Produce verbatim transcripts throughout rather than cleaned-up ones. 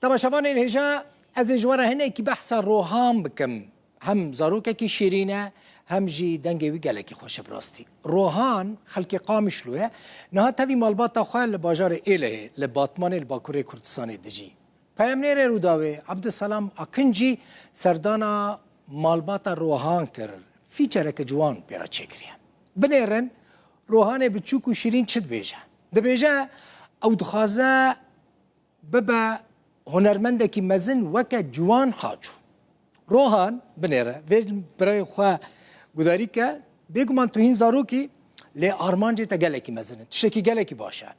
Temaşevanên hêja, ez ê ji we re hinekî behsa Rohan bikim. Hem zarokekî şîrîn e, hem jî dengê wî gelekî xweş e bi rastî. Rohan xelkê Qamişlo ye. Niha tevî malbata xwe li bajarê Êlihê li Batmanê li Bakurê Kurdistanê dijî. Peyamnêrê Rûdawê Abdulselam Akin jî serdana malbata Rohan kir. Featureke ciwan pê re çêkiriye. Binêrin, Rohanê biçûk û şîrîn çi dibêje? Dibêje, ew dixwaze bibe hunermendekî mezin weke Ciwan Haco. Rohan, binêre, vê birayê xwe gudarî ke, bêguman tu hîn zarok î, lê armancê te gelekî mezin in. Tiştekî gelekî baş e.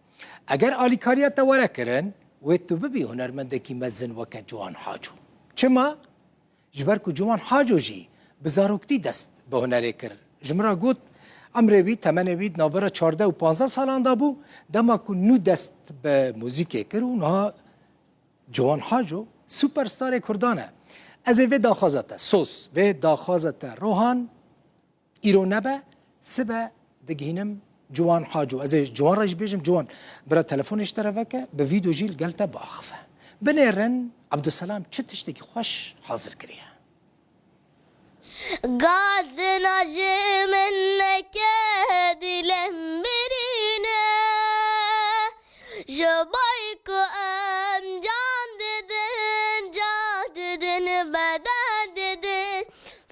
Eger alîkariya te were kirin, wê tu bibî hunermendekî mezin weke Ciwan Haco. Çima? Ji ber ku Ciwan Haco jî bi zaroktî dest bi hunerê kir. Ji min re got, emrê wî, temenê wî di navbera çardeh û panzdeh salan de bû, dema ku nû dest bi muzîkê kir û niha Ciwan Haco superstarê Kurdan e. Ez ê vê daxwaza te, soz, vê daxwaza te, Rohan, îro nebe, sibe digihînim Ciwan Haco. Ez ê Ciwan re jî bêjim, Ciwan, bira telefonê ji te re veke, bi vîdeo jî li gel te biaxive. Binêrin, Abdulselam çi tiştekî xweş hazir kiriye. Gazina ji min neke dilem birîne. Ji boy ku em can didin, can didin, bedel didin,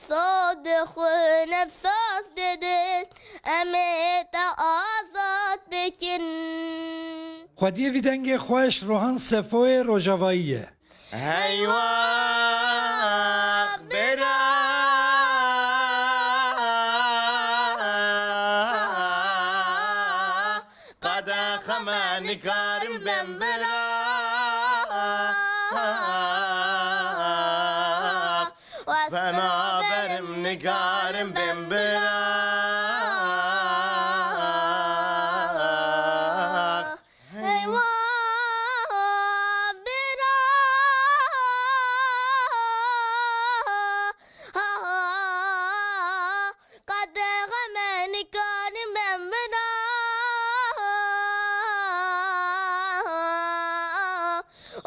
sod dixwin, ev sod didin, em ê te azad bikin. Xwediyê vî dengê xweş Rohan Sefoyê Rojavayî ye. Heywax bira Qedexe me nikarim bim bira. Fena berim nikarim bim bira. Heywa bira. Qedexe me nikarim bim bira.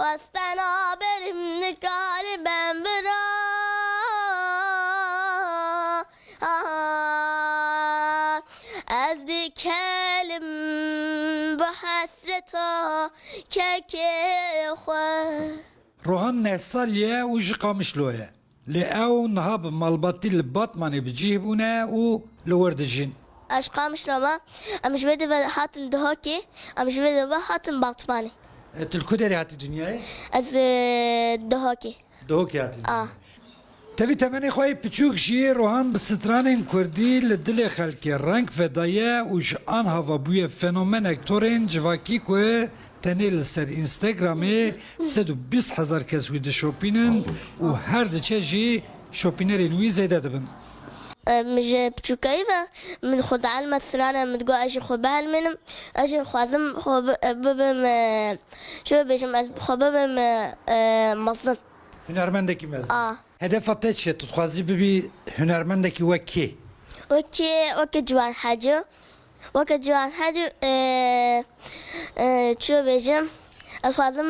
Westena berim nikarim bim bira. Ez dikelim bi hesreta kekê xwe. Rohan neh salî ye û ji Qamişlo ye. Lê ew niha bi malbatî li Batmanê bi cih bûne û li wir dijîn. Ez ji Qamişlo me. Em ji vê dibe hatin Dihokê. Em ji vê dibe hatin Batmanê. E, tu li ku derê hatî dinyayê? Ez, e, Dihokê. Dihokê hatî dinyayê. A. Tevî temenê xwe yê piçûk jî Rohan bi stranên kurdî li dilê xelkê reng vedaye û ji anha ve bûye fenomenek torên civakî ku tenê li ser Instagramê sed û bîst hezar kes wî dişopînin û her diçe jî şopînerên wî zêde dibin. Em ji piçûkayî ve min xwe dielme strane, min digot ez jî xwe bielmînim. Ez jî dixwazim xwe bi-, bibim, e, çi bibêjim, ez xwe bibim, e, e, mezin. Hunermendekî mezin. A. Hedefa te çi ye? Tu dixwazî bibî hunermendekî wek kê? Wekî, weke Ciwan Hacî. Weke Ciwan Hacî, e, e, çi bêjim? Ez dixwazim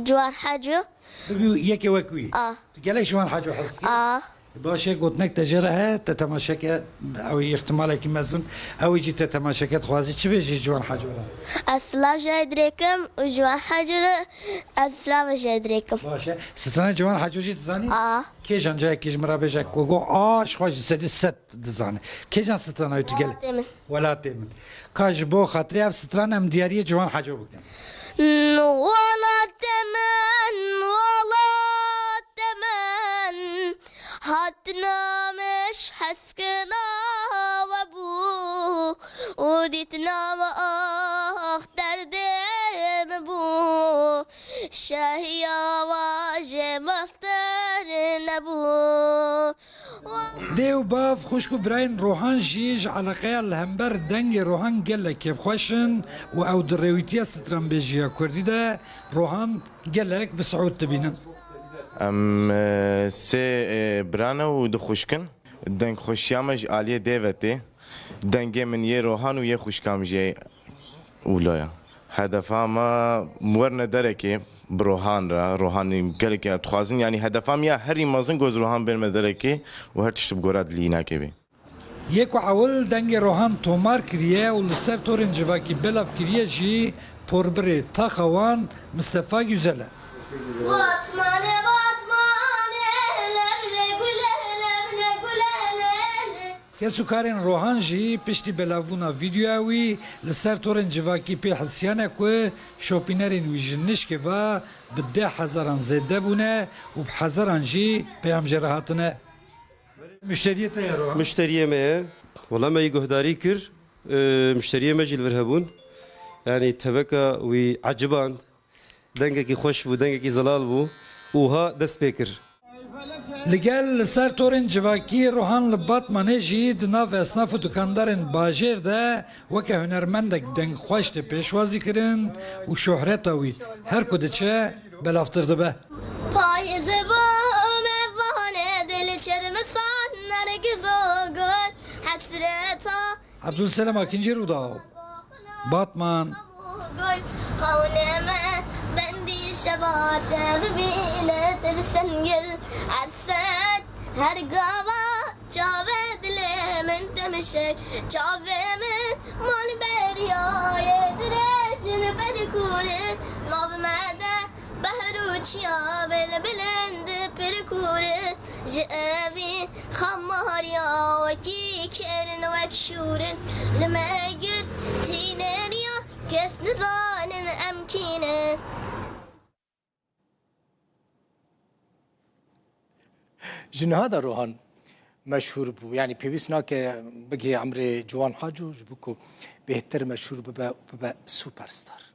Ciwan Hacî. Bibî yekê wek wî. A. Tu gelek Ciwan Hacî hez dikî? A. Baş e, gotinek te jê re heye, te temaşe ke, ew îhtimalekî mezin, ew jî te temaşe ke dixwazî çi bêjî Ciwan Hacî re? Ez silav jê dirêkim û Ciwan Hacî re ez silavê jê dirêkim. Baş e. Strana Ciwan Hacî jî dizanî? A. Kêjan cayekî ji min re bêje ku go a ji xwe ji sedî sed dizane. Kêjan strana wî tu gel? Welatê min. Welatê min. Ka ji bo xatirê ev strana em diyariyê Ciwan Hacî bikin. Welatê min, welatê min, hatina me ji heskina we bû û dîtina me ax derdê min bû. Şehiya we jê meztir nebû. Dê û bav, xwişk û birayên Rohan jî ji eleqeya li hember dengê Rohan gelek kêfxweş in û ew di rêwîtiya stranbêjiya kurdî de Rohan gelek bi siûd dibînin. Em, e, sê, e, bira ne û du xwişk in. Dengxweşiya me ji aliyê dê ve tê. Dengê min yê Rohan û yê xwişka min jî wilo ye. Hedefa me werine derekê bi Rohan re, Rohanî gelekî em dixwazin, yanî hedefa me ya herî mezin ku ez Rohan bênime derekê û her tişt bi gora dilî nakê bê. Yê ku ewil dengê Rohan tomar kiriye û li ser torên civakî belav kiriye jî porbirê taxa wan Mistefa Güzel e. Batmane, Batmane, levle gule, levle gule, lele. Kes û karên Rohan jî piştî belavbûna vîdeoya wî li ser torên civakî pê hisiyane ku şopînerên wî ji nişkê ve bi deh hezaran zêde bûne û bi hezaran jî peyam jê re hatine. Muşteriyê te ye Rohan? Muşteriyê me ye. Wela me yî guhdarî kir. E, muşteriyê me jî li vir hebûn. Yanî teveka wî eciband. Dengekî xweş bû, dengekî zelal bû. Û ha dest pê kir. Li gel li ser torên civakî Rohan li Batmanê jî di nav esnaf û dukandarên bajêr de weke hunermendek dengxweş tê pêşwazî kirin û şohreta wî her ku diçe belavtir dibe. Payîzê bo me vanê dil çermisan nergizo gul hesreta. Abdülselam Akincî, Rûdaw, Batman. Gul xewnê me bendî şeba te bibîne til sengil erset her gava çavê dilê min temişek çavê min man beriyayê dirêj li ber kûrin nav me de. Behr û çiya bilbilên di pir kûr e, ji evî xemariya wekî kêrin wek şûr in. Li me girt tîneriya kes nizanin em kî ne. Ji niha de Rohan meşhûr bû. Yanî pêwîst nake bigihê emrê Ciwan Haco ji bo ku bêhtir meşhûr bibe û bibe superstar.